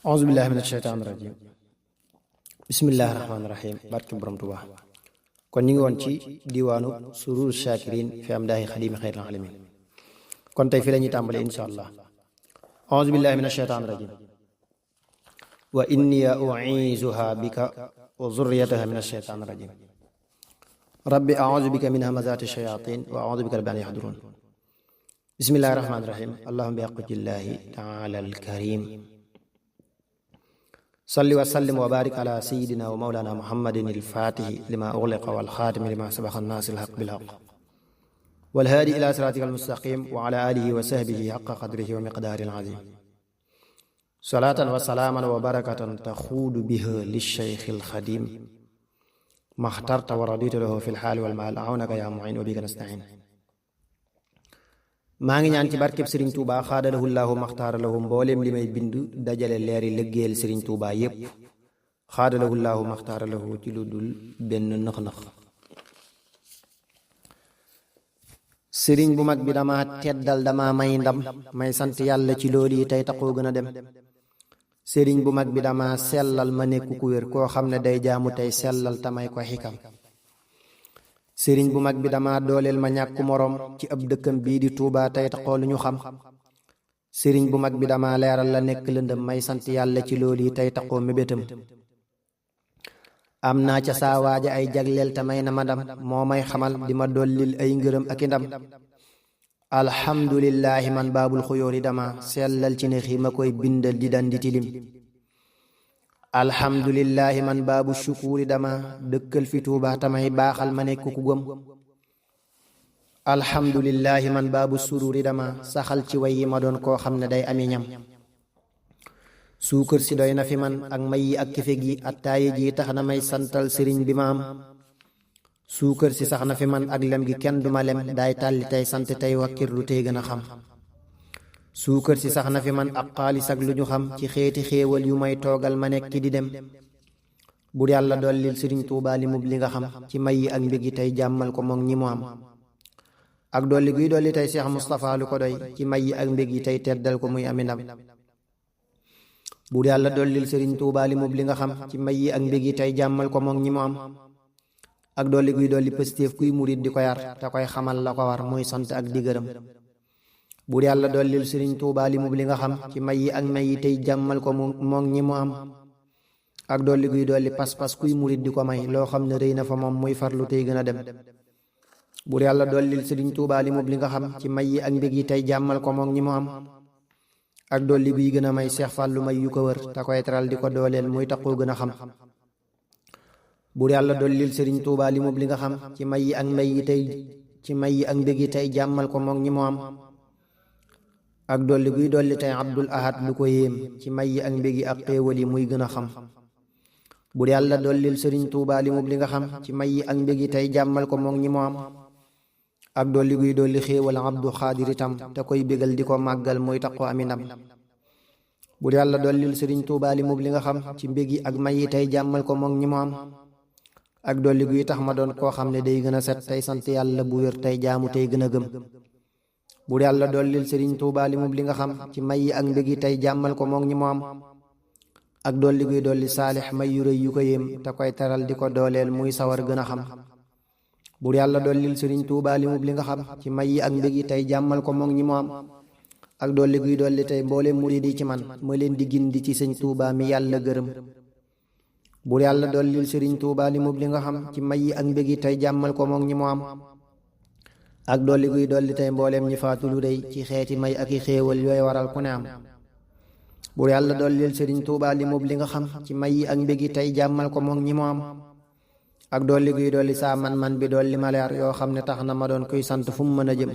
auzu billahi min asheytaan rajim bismillahi rahmaani rahim barke borom Tuubaa. kon ñu ngi woon ci diwaanu surur shakirin fi am daahi xadimi xayril alamin. kon tey fi la ñuy tàmbale insha allah. auzu billahi min asheytaan rajim wa inni u'iizuha bika wa zurriyataha min asheytaan rajim rabbi auzu bika min hamazati shayatin wa auzu bika rabbi an yahdurun. bismillahi rahmaani rahim allahumma bi haqqi taala alkarim salli wa sallim wa barik ala sayidina wa mawlana muhammadin alfatihi lima ughliqa wal khatimi lima sabaqa an-nasir al-haq bil haqq wal hadi ila siratika al-mustaqim wa ala alihi wa sahbihi haqqa qadrihi wa miqdarihi al-azim. salatan wa salaman wa barakatan taxuudu biha lish-shaykh al-khadim maxtarta wa raditu lahu fi al-hali wal mal awnaka ya mu'in wa bika nasta'in. maa ngi ñaan ci barkeb Serigne Touba xaadalahu llaahu maxtaara lahu mbooleem li may bind dajale leeri liggéeyal Serigne Touba yépp xaadalahu llaahu maxtaara lahu ci lu dul benn nëx-nëx. sëriñ bu mag bi dama teddal dama may ndam may sant yàlla ci loolu yi tey taxoo gën a dem. sëriñ bu mag bi dama sellal ma nekk ku wér koo xam ne day jaamu tey sellal tamay ko xikam. sëriñ bu mag bi dama dooleel ma ñàkku moroom ci ab dëkkam bii di Touba tey taxoo lu ñu xam. sëriñ bu mag bi dama leeral la nekk lëndëm may sant yàlla ci loolu yi tey taxoo mébétam. am naa ca saa waaja ay jagleel te may na ma ndam moo may xamal di ma dollil ay ngërëm ak i ndam. alhamdulillahi man baabul xuyóori dama sellal ci ne xii ma koy bindal di dandi tilim. alhamdulillahi man baabu shukuuri dama dëkkal fi Tuuba tamay baaxal ma nekk ku gëm. alhamdulillahi man baabu suruuri dama saxal ci way yi ma doon koo xam ne day ami ñam. suukër si doy na fi man ak may yi ak kife gi attaaye ji tax na may santal sëriñ bi ma am. suukër si sax na fi man ak lem gi kenn duma lem daay tàlli tey sant tey wakkirlu tey gën a xam. suukër si sax na fi man ak xaalis ak lu ñu xam ci xeeti xéewal yu may toogal ma nekk di dem. bur yàlla dollil sëriñ Tuubaa li mub li nga xam ci may yi ak mbég yi tey jàmmal ko moom ñi mu am. ak dolli guy dolli tey Cheikh Moustapha lu ko doy ci may yi ak mbég yi tey teddal ko muy ami ndam. bur yàlla dollil sëriñ Tuubaa li mub li nga xam ci may yi ak mbég yi tey jàmmal ko moom ñi mu am. ak dolli guy dolli pëstéef kuy murit di ko yar te koy xamal la ko war muy sant ak di gërëm. buur yàlla dollil sëriñ Tuubaa li mub li nga xam ci may yi ak may yi tey jàmmal ko moom ñi mu am. ak dolli guy dolli pas-pas kuy murit di ko may loo xam ne rëy na fa moom muy farlu tey gën a dem. buur yàlla dollil sëriñ Tuubaa li mub li nga xam ci may yi ak mbég yi tey jàmmal ko moom ñi mu am. ak dolli guy gën a may Seex Fàllu may yu ko wër te koy teral di ko dooleel muy taxoo gën a xam. buur yàlla dollil sëriñ Tuubaa li mub li nga xam ci may yi ak may yi tey ci may yi ak mbég yi tey jàmmal ko moom ñi mu am. ak dolli guy dolli tey Abdul Ahad lu ko yéem ci may yi ak mbég yi ak xéewal yi muy gën a xam. bur yàlla dollil sëriñ Tuubaa li mub li nga xam ci may yi ak mbég yi tey jàmmal ko moom ñi mu am. ak dolli guy dolli xéewal Abdu Xaadir itam te koy bégal di ko màggal muy taxoo ami ndam. bur yàlla dollil sëriñ Tuubaa li mub li nga xam ci mbég yi ak may yi tey jàmmal ko moom ñi mu am. ak dolli guy tax ma doon koo xam ne day gën a set tey sant yàlla bu wér tey jaamu tey gën a gëm. bur yàlla dollil sëriñ Tuubaa li mub li nga xam ci may yi ak mbég yi tey jàmmal ko moom ñi mu am. ak dolli guy dolli saalix may yu rëy yu ko yéem te koy teral di ko dooleel muy sawar gën a xam. bur yàlla dollil sëriñ Tuubaa li mub li nga xam ci may yi ak mbég yi tey jàmmal ko moom ñi mu am. ak dolli guy dolli tey mboole murid yi ci man ma leen di gindi ci sëñ Tuubaa mi yàlla gërëm. bur yàlla dollil sëriñ Tuubaa li mub li nga xam ci may yi ak mbég yi tey jàmmal ko moom ñi mu am. ak dolli guy dolli tey mbooleem ñi faatu lu rëy ci xeeti may ak i xéewal yooy waral ku ne am. bur yàlla dollil sëriñ Tuubaa li mub li nga xam ci may yi ak mbég yi tey jàmmal ko moom ñi mu am. ak dolli guy dolli saa man bi dolli ma leer yoo xam ne tax na ma doon kuy sant fu mu mën a jëm.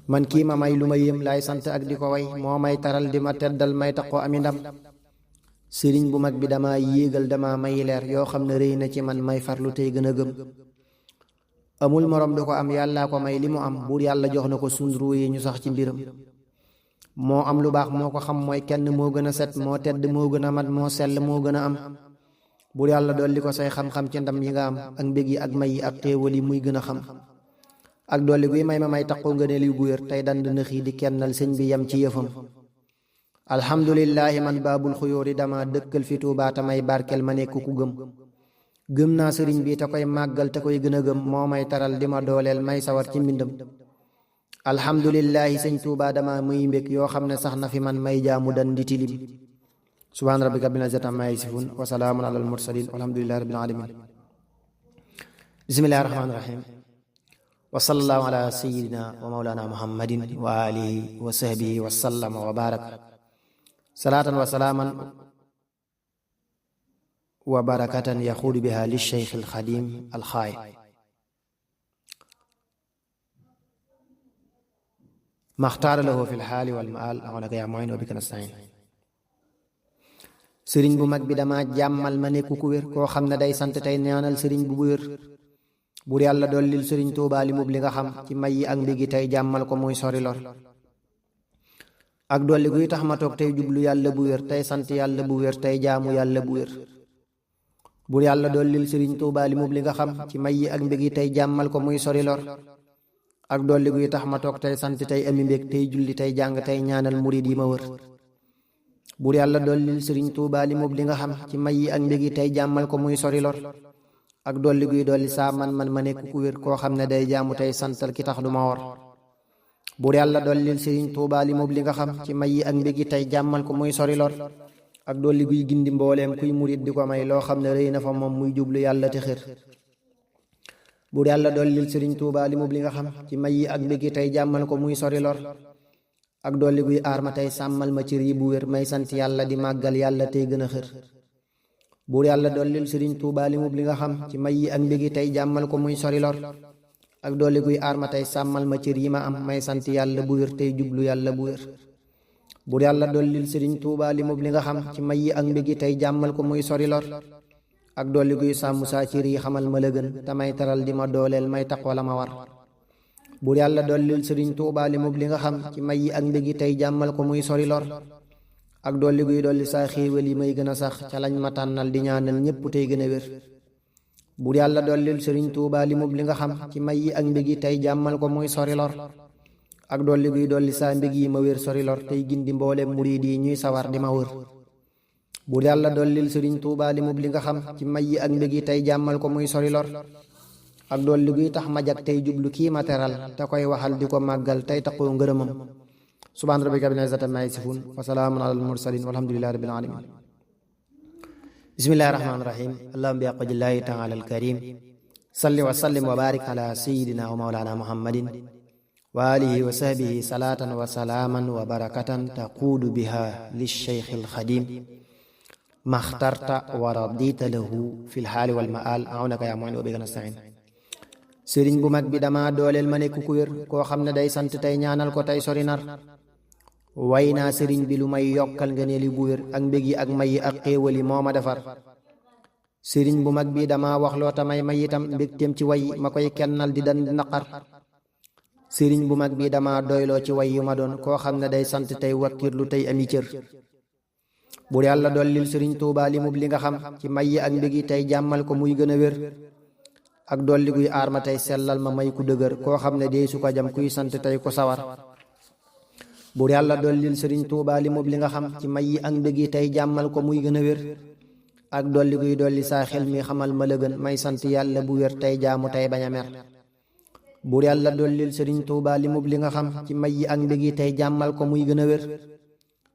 man kii ma may lu ma yéem laay sant ak di ko way moo may taral di ma teddal may taxoo ami ndam. sëriñ bu mag bi dama yéegal dama may leer yoo xam ne rëy na ci man may farlu tey gën a gëm. amul morom du ko am yàllaa ko may li mu am buur yàlla jox na ko sundru yi ñu sax ci mbiram. moo am lu baax moo ko xam mooy kenn moo gën a set moo tedd moo gën a mat moo sell moo gën a am. buur yàlla dolli ko say xam-xam ci ndam yi nga am ak mbég yi ak may yi ak xéewal yi muy gën a xam. ak dolli guy may ma may taxoo ngëneel yu gu wér tey dand nëx yi di kennal sëñ bi yam ci yëfam. alhamdulillahi man baabul xuyóori dama dëkkal fi Tuubaa tamay barkel ma nekk ku gëm naa sëriñ bi te koy màggal te koy gën a gëm moo may taral di ma dooleel may sawar ci mbindam alhamdulillahi sëñ Tuubaa dama muy mbég yoo xam ne sax na fi man may jaamu dan di tilim subhaana rabbika rabbil izzati ammaa yasifuun wa salaamun alal mursaliin walhamdulillahi rabbil aalamiin bismillahi rahmaani rahiim wa sallallahu ala sayyidina wa mawlana muhammadin wa alihi wa sahbihi wa sallama wa baraka salaatan wa salaaman wa barakatan yaxuudu biha li cheikh alxadim alxaay maxtaara lahu fi lxaali walmaal awnaka yaa muin wa bika nastain sëriñ bu mag bi dama jàmmal ma nekku ku wér koo xam ne day sant tey ñaanal sëriñ bu wér buur yàlla dollil sëriñ Tuubaa li mub li nga xam ci may yi ak mbigi tey jàmmal ko muy sori lor ak dolli guy tax ma toog tey jublu yàlla bu wér tey sant yàlla bu wér tey jaamu yàlla bu wér buur yàlla dollil sëriñ Tuubaa li mub li nga xam ci may yi ak mbigi tey jàmmal ko muy sori lor ak dolli guy tax ma toog tey sant tey ami mbég tey julli tey jàng tey ñaanal murid yi ma wër buur yàlla dollil sëriñ Tuubaa li mub li nga xam ci may yi ak mbigi tey jàmmal ko muy sori lor ak dolli guy dolli saa man ma nekk ku wér koo xam ne day jaamu tey santal ki tax du ma wor buur yàlla dollil sëriñ Tuubaa li mub li nga xam ci may yi ak mbigi tey jàmmal ko muy sori lor ak dolli guy gindi mbooleem kuy murit di ko may loo xam ne rëy na fa moom muy jublu yàlla te xër buur yàlla dollil sëriñ Tuubaa li mub li nga xam ci may yi ak mbigi tey jàmmal ko muy sori lor ak dolli guy aar ma tey sàmmal ma cër yi bu wér may sant yàlla di màggal yàlla tey gën a xër buur yàlla dollil sëriñ Tuubaa li mub li nga xam ci may yi ak mbigi tey jàmmal ko muy sori lor ak dolli guy aar ma tey sàmmal ma cër yi ma am may sant yàlla bu wér tey jublu yàlla bu wér buur yàlla dollil sëriñ Tuubaa li mub li nga xam ci may yi ak mbigi tey jàmmal ko muy sori lor ak dolli guy sàmm saa cër yi xamal ma la gën te may taral di ma dooleel may tax wala ma war buur yàlla dollil sëriñ Tuubaa li mub li nga xam ci may yi ak mbigi tey jàmmal ko muy sori lor ak dolli guy dolli saa xéewal yi may gën a sax ca lañ ma tànnal di ñaanal ñépp tey gën a wér buur yàlla dollil sëriñ Tuubaa li mub li nga xam ci may yi ak mbigi tey jàmmal ko muy sori lor ak dolli guy dolli saa mbig yi ma wér sori lor tey gindi mboolem murid yi ñuy sawar di ma wër buur yàlla dollil sëriñ Tuubaa li mub li nga xam ci may yi ak mbig yi tey jàmmal ko muy sori lor ak dolli guy tax ma jag tey jublu kii ma teral te koy waxal di ko màggal tey taqoo ngërëmam subhaana rabbika rabbil izzati ammaa yasifuun wa salaamun alal mursaliin walhamdulillahi rabbil aalamiin bismillahi rahmaani rahiim allahumma bi haqqillaahi taala alkarim salli wa sallim wa barik ala sayyidina wa mawlana muhammadin wa alihi wa sahbihi salaatan wa salaaman wa barakatan taquudu biha licheikh alxadim maxtarta wa radita lahu fi lxaali walmaal awnaka yaa muin wa bika nastain sëriñ bu mag bi dama dooleel ma nekk ku wér koo xam ne day sant tey ñaanal ko tey sori nar way naa sëriñ bi lu may yokkal nga ne li bu wér ak mbég yi ak may yi ak xéewal yi moo ma defar sëriñ bu mag bi dama wax loo ta may itam mbégteem ci way ma koy kennal di dan naqar sëriñ bu mag bi dama doyloo ci way yu ma doon koo xam ne day sant tey wakkirlu tey ami cër buur yàlla dollil sëriñ Tuubaa li mub li nga xam ci may yi ak mbég yi tey jàmmal ko muy gën a wér ak dolli guy aar ma tey sellal ma may ku dëgër koo xam ne dee su ko jam kuy sant tey ko sawar buur yàlla dollil sëriñ Tuubaa li mub li nga xam ci may yi ak mbég yi tey jàmmal ko muy gën a wér ak dolli guy dolli saa xel mi xamal ma la gën may sant yàlla bu wér tey jaamu tey bañ a mer buur yàlla dollil sëriñ Tuubaa li mub li nga xam ci may yi ak mbég yi tey jàmmal ko muy gën a wér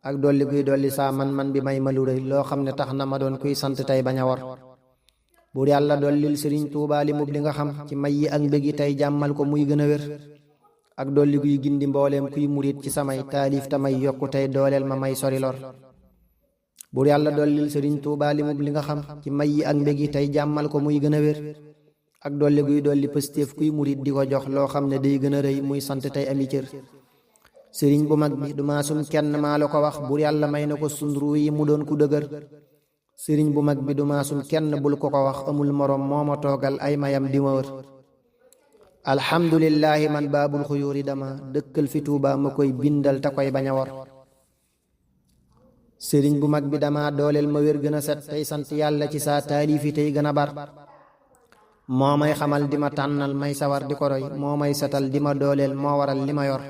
ak dolli guy dolli saa man bi may ma lu rëy loo xam ne tax na ma doon kuy sant tey bañ a war buur yàlla dollil sëriñ Tuubaa li mub li nga xam ci may yi ak mbég yi tey jàmmal ko muy gën a wér ak dolli guy gindi mbooleem kuy murit ci samay taalif tamay yokku tey dooleel ma may sori lor buur yàlla dollil sëriñ Tuubaa li mub li nga xam ci may yi ak mbég yi tey jàmmal ko muy gën a wér ak dolli guy dolli pëstéef kuy murit di ko jox loo xam ne day gën a rëy muy sant tey ami cër sëriñ bu mag bi du maasum kenn maa la ko wax buur yàlla may na ko sundru yi mu doon ku dëgër sëriñ bu mag bi du maasum kenn bul ko ko wax amul moroom moo ma toogal ay mayam di ma wër alhamdulillahi man baabul xuyóori dama dëkkal fi Tuubaa ma koy bindal te koy bañ a wor sëriñ bu mag bi dama dooleel ma wér gën a set tey sant yàlla ci saa taalifi tey gën a bar moo may xamal di ma tànnal may sawar di ko roy moo may setal di ma dooleel moo waral li ma yor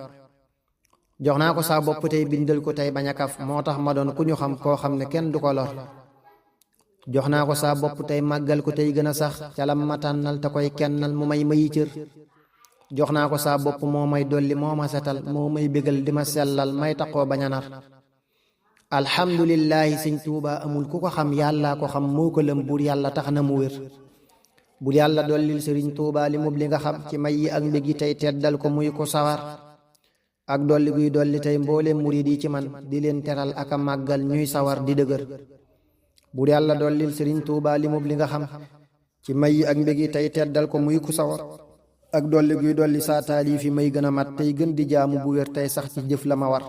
jox naa ko saa bopp tey bindal ko tey bañ a kaf moo tax ma doon ku ñu xam koo xam ne kenn du ko lor jox naa ko saa bopp tey màggal ko tey gën a sax calam ma tànnal te koy kennal mu may mayi cër jox naa ko saa bopp moo may dolli moo ma setal moo may bégal di ma sellal may taxoo bañ a nar alhamdulillahi sëñ Tuuba amul ku ko xam yàllaa ko xam moo ko lëm buur yàlla tax na mu wér buur yàlla dollil sëriñ Tuuba li mub li nga xam ci may yi ak mbégi tey teddal ko muy ko sawar ak dolli guy dolli tey mboolem murid yi ci man di leen teral ak a màggal ñuy sawar di dëgër buur yàlla dollil sëriñ Tuuba li mub li nga xam ci may yi ak mbégi tey teddal ko muy ko sawar ak dolli guy dolli saa taali fi may gën a mat tey gën di jaamu bu wér tey sax ci jëf la ma war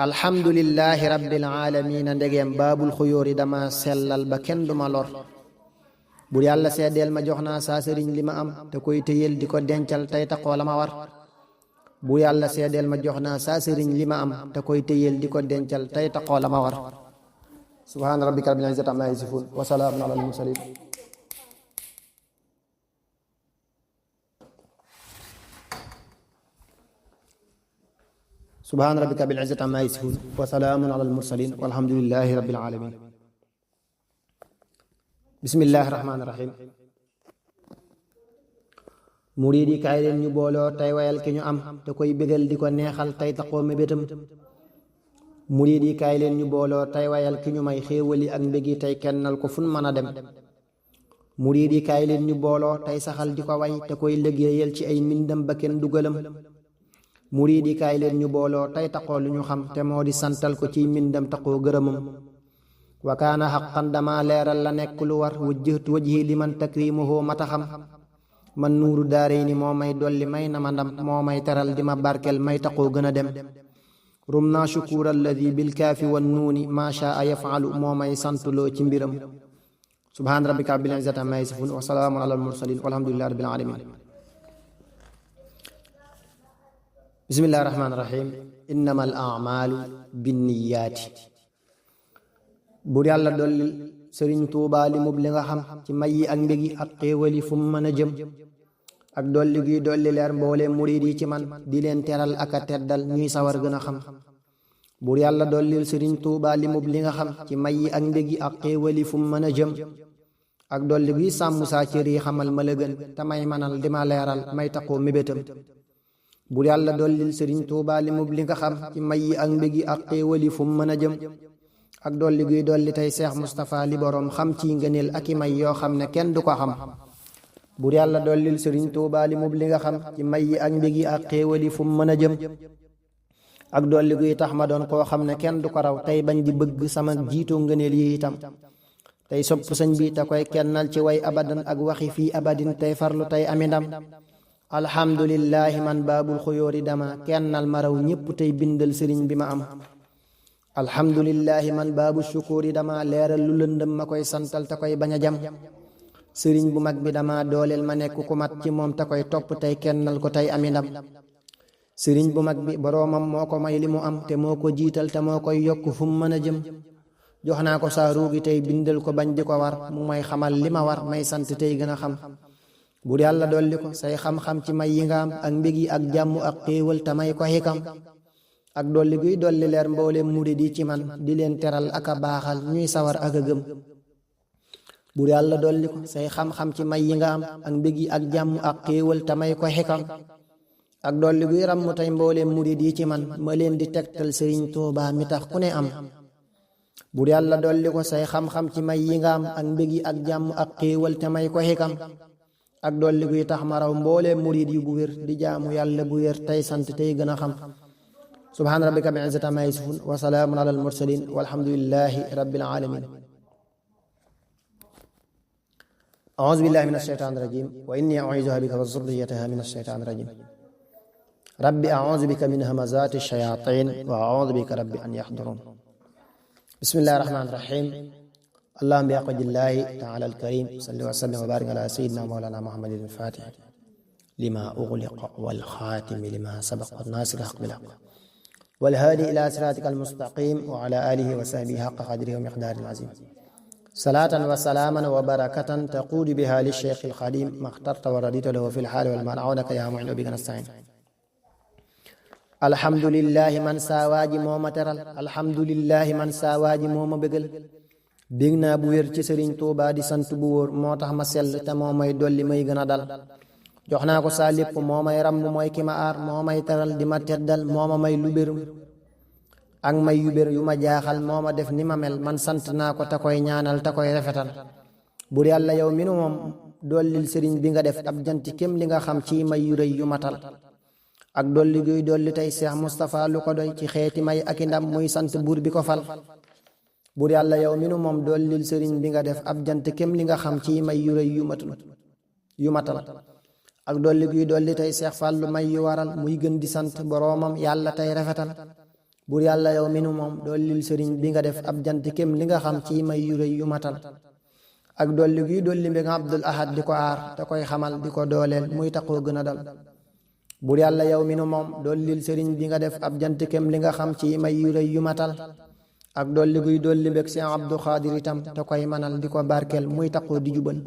alhamdulillahi rabbil aalamiina ndegeem baabul xuyóori dama sellal ba kenn duma lor bur yàlla seedeel ma jox naa saa sëriñ li ma am te koy téyel di ko dencal tey taxoo la ma war bu yàlla seedeel ma jox naa saa sëriñ li ma am te koy téyel di ko dencal tey taxoo la ma war subhaana rabbika rabbil izzati ammaa yasifuun wa salaamun alal mursaliin subhaana rabbika rabbil izzati ammaa yasifuun wa salaamun alal mursaliin walhamdulillaahi rabbil aalamiin bismillaahi rahmaani rahiim murid yi kaay leen ñu booloo tey wayal ki ñu am te koy bégal di ko neexal tey taxoo mébétam murid yi kaay leen ñu booloo tey wayal ki ñu may xéewali ak mbégi tey kennal ko fun mën a dem murid yi kaay leen ñu booloo tey saxal di ko way te koy liggéeyal ci ay mbindam ba kenn dugalam murid yi kaay leen ñu booloo tey taxoo lu ñu xam te moo di santal ko ciy mbindam taxoo gërëmam wa kaana xaqan dama leeral la nekk lu war wajjahtu wajhi liman takrimuhu mata xam man nuuru daarey ni moo may dolli may na ma ndam moo may teral di ma barkel may taxoo gën a dem rum naa shukuur alladi bil kaafi wan nuuni maa shaa yafalu moo may santuloo ci mbiram subhaana rabbika rabbil izzati ammaa yasifuun wa salaamun alal mursaliin walhamdulillahi rabbil aalamiin bismillahi rahmaani rahiim innamal a'maalu binniyaati buur yàlla dolli sëriñ Tuuba li mub li nga xam ci may yi ak mbégi ak xéewali fu mu mën a jëm ak dolli guy dolli leer mboole murid yi ci man di leen teral ak a teddal ñuy sawar gën a xam buur yàlla dollil sëriñ Tuuba li mub li nga xam ci may yi ak mbégi ak xéewali fu mu mën a jëm ak dolli guy sàmm saa cër yi xamal ma la gën te may manal di ma leeral may taxoo mébétam buur yàlla dollil sëriñ Tuuba li mub li nga xam ci may yi ak mbégi ak xéewali fu mu mën a jëm ak dolli guy dolli tey Seex Mustapha li boroom xam ci ngëneel ak i may yoo xam ne kenn du ko xam buur yàlla dollil sëriñ Tuuba li mub li nga xam ci may yi ak mbégi ak xéewali fu mu mën a jëm ak dolli guy tax ma doon koo xam ne kenn du ko raw tey bañ di bëgg sama jiitu ngëneel yi itam tey sopp sëñ bi te koy kennal ci way abadan ak waxi fii abadin tey farlu tey ami ndam alhamdulillahi man baabul xuyóori dama kennal ma raw ñépp tey bindal sëriñ bi ma am alhamdulillahi man baabu shukuuri dama leeral lu lëndëm ma koy santal te koy bañ a jam sëriñ bu mag bi dama dooleel ma nekk ku mat ci moom te koy topp tey kennal ko tey ami ndam sëriñ bu mag bi boroomam moo ko may li mu am te moo ko jiital te moo koy yokk fu mu mën a jëm jox naa ko saa ruugi tey bindal ko bañ di ko war mu may xamal li ma war may sant tey gën a xam buur yàlla dolli ko say xam-xam ci may yi nga am ak mbégi ak jàmm ak xéewal te may ko xikam ak dolli guy dolli leer mboolem murid yi ci man di leen teral ak a baaxal ñuy sawar ak a gëm buur yàlla dolli ko say xam-xam ci may yi nga am ak mbégi ak jàmm ak xéewal te may ko xikam ak dolli guy ràmm tey mboolem murid yi ci man ma leen di tegtal sëriñ Tuuba mi tax ku ne am buur yàlla dolli ko say xam-xam ci may yi nga am ak mbégi ak jàmm ak xéewal te may ko xikam ak dolli guy tax ma raw mboolem murid yu bu wér di jaamu yàlla bu wér tey sant tey gën a xam subhaana rabbika rabbil izzati ammaa yasifuun wa salaamun alal mursaliin walhamdulillaahi rabbil aalamiin a'uuzu billaahi mina shaytaani rajiim wa innii u'iizuhaa bika wa zurriyyatahaa mina shaytaani rajiim rabbi a'uuzu bika min hamazaati shayaatiin wa a'uuzu bika rabbi an yahduruun bismillaahi rahmaani rahiim allahumma bi haqqillaahi ta'aalaa al-kariim salli wa sallim wa baarik alaa sayyidinaa mawlaanaa muhammadin al-faatih limaa ughliqa wal xaatimi limaa sabaqa naasiril haqqi bil haqq والهادي إلى صراطك المستقيم وعلى آله وصحبه حق قدره ومقداره العظيم صلاة وسلاما وبركة تقود بها للشيخ الخديم ما اخترت ورديت له في الحال والمال عونك يا معين بك نستعين alhamdulillahi man saawaaji moo ma teral alhamdulillahi man saawaaji moo ma bégal bég naa bu wér ci sëriñ Tuubaa di sant bu wóor moo tax ma sell te moo may dolli may gën a dal jox naa ko saa lépp moo may ramm mooy ki ma aar moo may teral di ma teddal moo ma may lu bér ak may yu bér yu ma jaaxal moo ma def ni ma mel man sant naa ko te koy ñaanal te koy rafetal bur yàlla yow mi nu moom dollil sëriñ bi nga def ab jant kem li nga xam ci may yu rëy yu matal ak dolli guy dolli tey Seex Mustapha lu ko doy ci xeeti may ak i ndam muy sant buur bi ko fal bur yàlla yow mi nu moom dollil sëriñ bi nga def ab jant kem li nga xam ci may yu rëy yu matal ak dolli guy dolli tey Seex Fallu may yu waral muy gën di sant boroomam yàlla tey rafetal bur yàlla yow mi nu moom dollil sëriñ bi nga def ab jant kem li nga xam ci may yu rëy yu matal ak dolli guy dolli mbég Abdul Ahad di ko aar te koy xamal di ko dooleel muy taxoo gën a dal bur yàlla yow mi nu moom dollil sëriñ bi nga def ab jant kem li nga xam ci may yu rëy yu matal ak dolli guy dolli mbég Seex Abdu Xaadir itam te koy manal di ko barkeel muy taxoo di jubal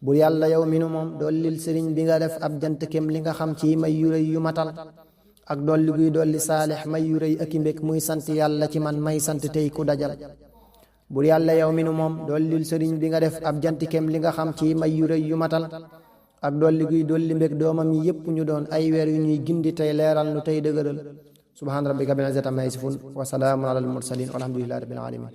bur yàlla yow mi nu moom dollil sëriñ bi nga def ab jant kem li nga xam ci may yu rëy yu matal ak dolli guy dolli saalix may yu rëy ak i mbég muy sant yàlla ci man may sant tey ku dajal bur yàlla yow mi nu moom dollil sëriñ bi nga def ab jant kem li nga xam ci may yu rëy yu matal ak dolli guy dolli mbég doomam yi yépp ñu doon ay weer yu ñuy gindi tey leeral nu tey dëgëral subhaana rabbika rabbil izzati ammaa yasifuun wa salaamun alal mursaliin walhamdulillahi rabbil aalamiin